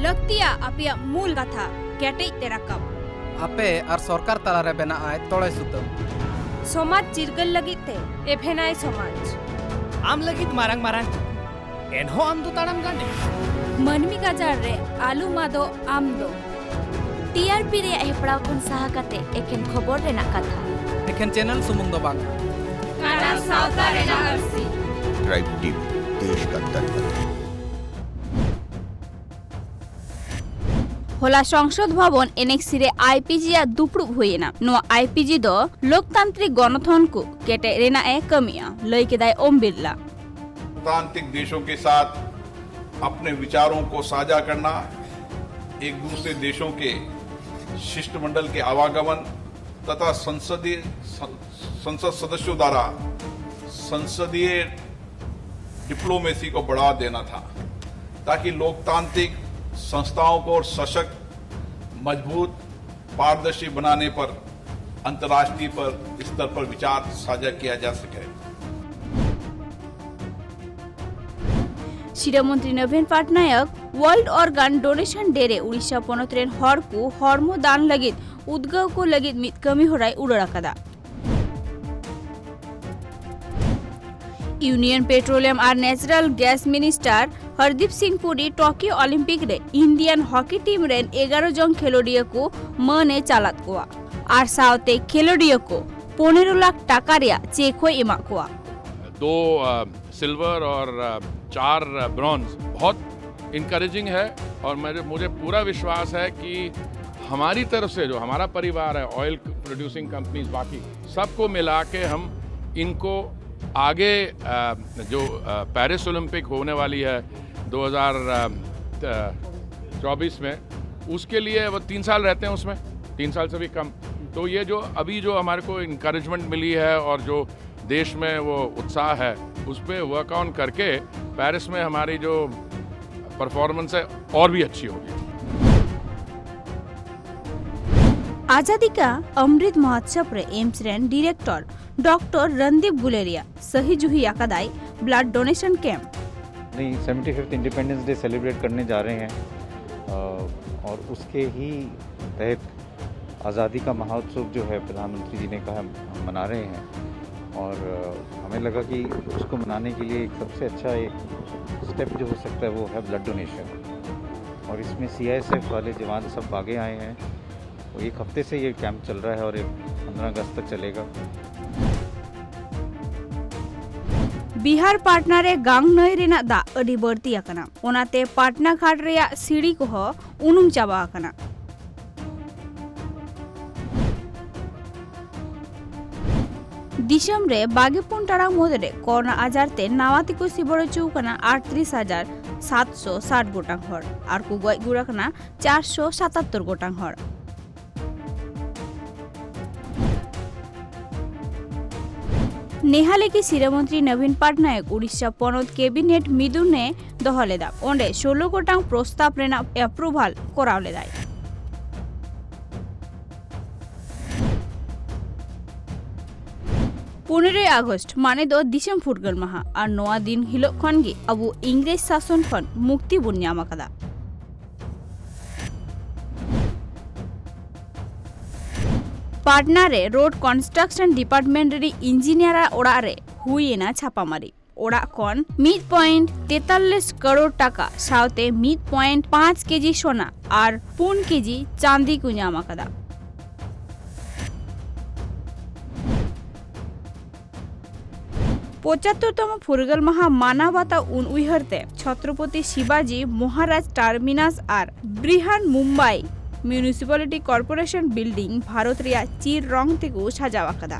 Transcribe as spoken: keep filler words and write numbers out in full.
ᱞᱟᱹᱠᱛᱤᱭᱟ ᱟᱯᱮᱭᱟᱜ ᱢᱩᱞ ᱠᱟᱛᱷᱟ ᱠᱮᱴᱮᱡ ᱛᱮ ᱨᱟᱠᱟᱵ᱾ ᱟᱯᱮ ᱟᱨ ᱥᱚᱨᱠᱟᱨ ᱛᱟᱞᱟᱨᱮ ᱵᱮᱱᱟᱜᱼᱟᱭ ᱛᱚᱲᱮ ᱥᱩᱛᱟᱹᱢ᱾ ᱥᱚᱢᱟᱡᱽ ᱪᱤᱨᱜᱟᱹᱞ ᱞᱟᱹᱜᱤᱫ ᱛᱮ ᱮᱵᱷᱮᱱᱟᱭ ᱥᱚᱢᱟᱡᱽ᱾ ᱟᱢ ᱞᱟᱹᱜᱤᱫ ᱢᱟᱨᱟᱝ ᱢᱟᱨᱟᱝ ᱠᱩᱠᱢᱩ, ᱮᱱᱦᱚᱸ ᱟᱢ ᱫᱚ ᱛᱟᱲᱟᱢ ᱜᱟᱸᱰᱮ᱾ ᱢᱟᱹᱱᱢᱤ ᱜᱟᱡᱟᱲ ᱨᱮ ᱟᱞᱚᱢ ᱟᱫᱚᱜ ᱟᱢ ᱫᱚ᱾ ᱴᱤ ᱟᱨ ᱯᱤ ᱨᱮᱭᱟᱜ ᱦᱮᱯᱲᱟᱣ ᱠᱷᱚᱱ ᱥᱟᱦᱟ ᱠᱟᱛᱮ ᱮᱠᱷᱮᱱ ᱠᱷᱚᱵᱚᱨ ᱨᱮᱱᱟᱜ ᱠᱟᱛᱷᱟ᱾ ᱮᱠᱷᱮᱱ ᱪᱮᱱᱮᱞ ᱥᱩᱢᱩᱝ ᱫᱚ ᱵᱟᱝ᱾ ᱠᱟᱱᱟ ᱥᱟᱶᱛᱟ ᱨᱮᱱᱟᱜ ᱟᱹᱨᱥᱤ᱾ Tribe T V, ᱫᱮᱥ ᱠᱟ ᱫᱟᱨᱯᱚᱱ᱾ ᱦᱚᱞᱟ ᱥᱚᱝᱥᱚᱫ ᱵᱷᱚᱵᱚᱱ ᱮᱱᱮᱠᱥᱤ ᱨᱮ ᱟᱭ ᱯᱤ ᱡᱤ ᱟᱜ ᱫᱩᱯᱲᱩᱵ ᱦᱩᱭᱮᱱᱟ᱾ ᱱᱚᱣᱟ ᱟᱭ ᱯᱤ ᱡᱤ ᱫᱚ ᱞᱳᱠᱛᱟᱱᱛᱨᱤᱠ ᱜᱚᱱᱚᱛᱷᱚᱱ ᱠᱚ ᱠᱮᱴᱮᱡ ᱨᱮᱱᱟᱜ ᱮ ᱠᱟᱹᱢᱤᱭᱟ, ᱞᱟᱹᱭ ᱠᱮᱫᱟᱭ ᱳᱢ ᱵᱤᱨᱞᱟ᱾ लोकतांत्रिक देशों के साथ अपने विचारों को साझा करना, एक दूसरे देशों के शिष्टमंडल के आवागमन तथा संसदीय, संसद सदस्यों द्वारा संसदीय डिप्लोमेसी को बढ़ावा देना था, ताकि लोकतांत्रिक संस्थाओं को और सशक्त, मजबूत, पारदर्शी बनाने पर अंतर्राष्ट्रीय पर स्तर पर विचार साझा किया जा सके। ᱥᱤᱨᱟᱹ ᱢᱚᱱᱛᱨᱤ ᱱᱚᱵᱤᱱ ᱯᱟᱴᱱᱟᱭᱚᱠ ᱣᱟᱨᱞᱰ ᱚᱨᱜᱟᱱ ᱰᱳᱱᱮᱥᱚᱱ ᱰᱮ ᱨᱮ ᱩᱲᱤᱥᱥᱟ ᱯᱚᱱᱚᱛ ᱨᱮᱱ ᱦᱚᱲ ᱠᱚ ᱦᱚᱲᱢᱚ ᱫᱟᱱ ᱞᱟᱹᱜᱤᱫ ᱩᱫᱽᱜᱟᱹᱣ ᱠᱚ ᱞᱟᱹᱜᱤᱫ ᱢᱤᱫ ᱠᱟᱹᱢᱤ ᱦᱚᱨᱟᱭ ᱩᱰᱟᱹᱲ ᱟᱠᱟᱫᱟ᱾ ᱤᱭᱩᱱᱤᱭᱚᱱ ᱯᱮᱴᱨᱳᱞᱤᱭᱟᱢ ᱟᱨ ᱱᱮᱪᱟᱨᱟᱞ ᱜᱮᱥ ᱢᱤᱱᱤᱥᱴᱟᱨ ᱦᱚᱨᱫᱤᱯ ᱥᱤᱝ ᱯᱩᱨᱤ ᱴᱳᱠᱤᱭᱳ ᱚᱞᱤᱢᱯᱤᱠ ᱨᱮ ᱤᱱᱰᱤᱭᱟᱱ ᱦᱚᱠᱤ ᱴᱤᱢ ᱨᱮᱱ ᱮᱜᱟᱨᱚ ᱡᱚᱱ ᱠᱷᱮᱞᱳᱰᱤᱭᱟᱹ ᱠᱚ ᱢᱟᱹᱱ ᱮ ᱪᱟᱞᱟᱫ ᱠᱚᱣᱟ ᱟᱨ ᱥᱟᱶᱛᱮ ᱠᱷᱮᱞᱳᱰᱤᱭᱟᱹ ᱠᱚ ᱯᱚᱱᱮᱨᱚ ᱞᱟᱠᱷ ᱴᱟᱠᱟ ᱨᱮᱭᱟᱜ ᱪᱮᱠ ᱦᱚᱸᱭ ᱮᱢᱟᱜ ᱠᱚᱣᱟ᱾ दो सिल्वर और चार ब्रॉन्ज बहुत इनकरेजिंग है। और मेरे मुझे पूरा विश्वास है कि हमारी तरफ से जो हमारा परिवार है, ऑयल प्रोड्यूसिंग कंपनीज, बाकी सबको मिला के हम इनको आगे जो पेरिस ओलंपिक होने वाली है दो हज़ार चौबीस में, उसके लिए वो तीन साल रहते हैं उसमें, तीन साल से भी कम। तो ये जो अभी जो हमारे को इनकरेजमेंट मिली है और जो देश में वो उत्साह है, उस पे वर्क ऑन करके पेरिस में हमारी जो परफॉर्मेंस है और भी अच्छी होगी। ᱟᱡᱟᱫᱤ ᱠᱟ ᱚᱢᱨᱤᱛ ᱢᱚᱦᱳᱛᱥᱚᱵ ᱨᱮ ᱮᱢᱥ ᱨᱮᱱ ᱰᱤᱨᱮᱠᱴᱚᱨ ᱰᱚᱠᱴᱚᱨ ᱨᱚᱱᱫᱤᱯ ᱜᱩᱞᱮᱨᱤᱭᱟ ᱥᱟᱹᱦᱤ ᱡᱩᱦᱤ ᱟᱠᱟᱫᱟᱭ ᱵᱞᱟᱰ ᱰᱳᱱᱮᱥᱚᱱ ᱠᱮᱢᱯ᱾ नहीं, seventy fifth independence day celebrate करने जा रहे हैं। और उसके ही तहत आज़ादी का महोत्सव जो है, प्रधानमंत्री जी ने कहा, हम मना रहे हैं। और हमें लगा कि उसको मनाने के लिए एक सबसे अच्छा एक स्टेप जो हो सकता है, वो है ब्लड डोनेशन। और इसमें सीआईएसएफ वाले जवान सब आगे आए हैं। वो एक हफ्ते से ये कैंप चल रहा है और ये पन्द्रह अगस्त तक चलेगा। ᱵᱤᱦᱟᱨ ᱯᱟᱴᱱᱟ ᱨᱮ ᱜᱟᱝ ᱱᱟᱹᱭ ᱨᱮᱱᱟᱜ ᱫᱟᱜ ᱟᱹᱰᱤ ᱵᱟᱹᱲᱛᱤ ᱟᱠᱟᱱᱟ᱾ ᱚᱱᱟᱛᱮ ᱯᱟᱴᱱᱟ ᱜᱷᱟᱴ ᱨᱮᱭᱟᱜ ᱥᱤᱲᱤ ᱠᱚᱦᱚᱸ ᱩᱱᱩᱢ ᱪᱟᱵᱟ ᱟᱠᱟᱱᱟ᱾ ᱫᱤᱥᱚᱢ ᱨᱮ ᱵᱟᱜᱮ ᱯᱩᱱ ᱴᱟᱲᱟᱝ ᱢᱩᱫᱽᱨᱮ ᱠᱳᱨᱳᱱᱟ ᱟᱡᱟᱨ ᱛᱮ ᱱᱟᱣᱟ ᱛᱮᱠᱚ ᱥᱤᱵᱚᱲ ᱦᱚᱪᱚ ᱟᱠᱟᱱᱟ ᱟᱴᱛᱨᱤᱥ ᱦᱟᱡᱟᱨ ᱥᱟᱛᱥᱚ ᱥᱟᱴ ᱜᱚᱴᱟᱝ ᱦᱚᱲ ᱟᱨ ᱠᱚ ᱜᱚᱡ ᱜᱩᱨ ᱟᱠᱟᱱᱟ ᱪᱟᱨᱥᱚ ᱥᱟᱛᱟᱛᱛᱚᱨ ᱜᱚᱴᱟᱝ ᱦᱚᱲ᱾ ᱱᱮᱦᱟᱞᱮ ᱜᱮ ᱥᱤᱨᱟᱹ ᱢᱚᱱᱛᱨᱤ ᱱᱚᱵᱤᱱ ᱯᱟᱴᱱᱟᱭᱮᱠ ᱩᱰᱤᱥᱟ ᱯᱚᱱᱚᱛ ᱠᱮᱵᱤᱱᱮᱴ ᱢᱤᱫᱩᱱ ᱮ ᱫᱚᱦᱚ ᱞᱮᱫᱟ᱾ ᱚᱸᱰᱮ ᱥᱳᱞᱳ ᱜᱚᱴᱟᱝ ᱯᱨᱚᱥᱛᱟᱵ ᱨᱮᱱᱟᱜ ᱮᱯᱨᱩᱵᱷᱟᱞ ᱠᱚᱨᱟᱣ ᱞᱮᱫᱟᱭ᱾ ᱯᱚᱱᱮᱨᱚᱭ ᱟᱜᱚᱥᱴ ᱢᱟᱱᱮ ᱫᱚ ᱫᱤᱥᱚᱢ ᱯᱷᱩᱨᱜᱟᱹᱞ ᱢᱟᱦᱟ, ᱟᱨ ᱱᱚᱣᱟ ᱫᱤᱱ ᱦᱤᱞᱳᱜ ᱠᱷᱚᱱ ᱜᱮ ᱟᱵᱚ ᱤᱝᱨᱮᱡᱽ ᱥᱟᱥᱚᱱ ᱠᱷᱚᱱ ᱢᱩᱠᱛᱤ ᱵᱚᱱ ᱧᱟᱢ ᱟᱠᱟᱫᱟ᱾ ᱯᱟᱴᱱᱟ ᱨᱮ ᱨᱳᱰ ᱠᱚᱱᱥᱴᱨᱟᱠᱥᱚᱱ ᱰᱤᱯᱟᱨᱴᱢᱮᱱᱴ ᱨᱤᱱᱤᱡ ᱤᱧᱡᱤᱱᱤᱭᱟᱨᱟᱜ ᱚᱲᱟᱜ ᱨᱮ ᱦᱩᱭ ᱮᱱᱟ ᱪᱷᱟᱯᱟᱢᱟᱨᱤ᱾ ᱚᱲᱟᱜ ᱠᱷᱚᱱ ᱢᱤᱫ ᱯᱚᱭᱮᱱᱴ ᱛᱮᱛᱟᱞᱞᱤᱥ ᱠᱟᱨᱳᱲ ᱴᱟᱠᱟ ᱥᱟᱶᱛᱮ ᱢᱤᱫ ᱯᱚᱭᱮᱱᱴ ᱯᱟᱸᱪ ᱠᱮᱡᱤ ᱥᱳᱱᱟ ᱟᱨ ᱯᱩᱱ ᱠᱮᱡᱤ ᱪᱟᱸᱫᱤ ᱠᱚ ᱧᱟᱢ ᱟᱠᱟᱫᱟ᱾ ᱯᱚᱸᱪᱟᱛᱛᱳᱨ ᱛᱚᱢᱚ ᱯᱷᱩᱨᱜᱟᱹᱞ ᱢᱟᱦᱟ ᱢᱟᱱᱟᱣ ᱵᱟᱛᱟᱣ ᱩᱱ ᱩᱭᱦᱟᱹᱨ ᱛᱮ ᱪᱷᱚᱛᱨᱚᱯᱚᱛᱤ ᱥᱤᱵᱟᱡᱤ ᱢᱚᱦᱟᱨᱟᱡᱽ ᱴᱟᱨᱢᱤᱱᱟᱥ ᱟᱨ ᱵᱨᱤᱦᱟᱱ Mumbai municipality corporation building Bharat ᱨᱮᱭᱟᱜ ᱪᱤᱨ ᱨᱚᱝ ᱛᱮᱠᱚ ᱥᱟᱡᱟᱣ ᱟᱠᱟᱫᱟ᱾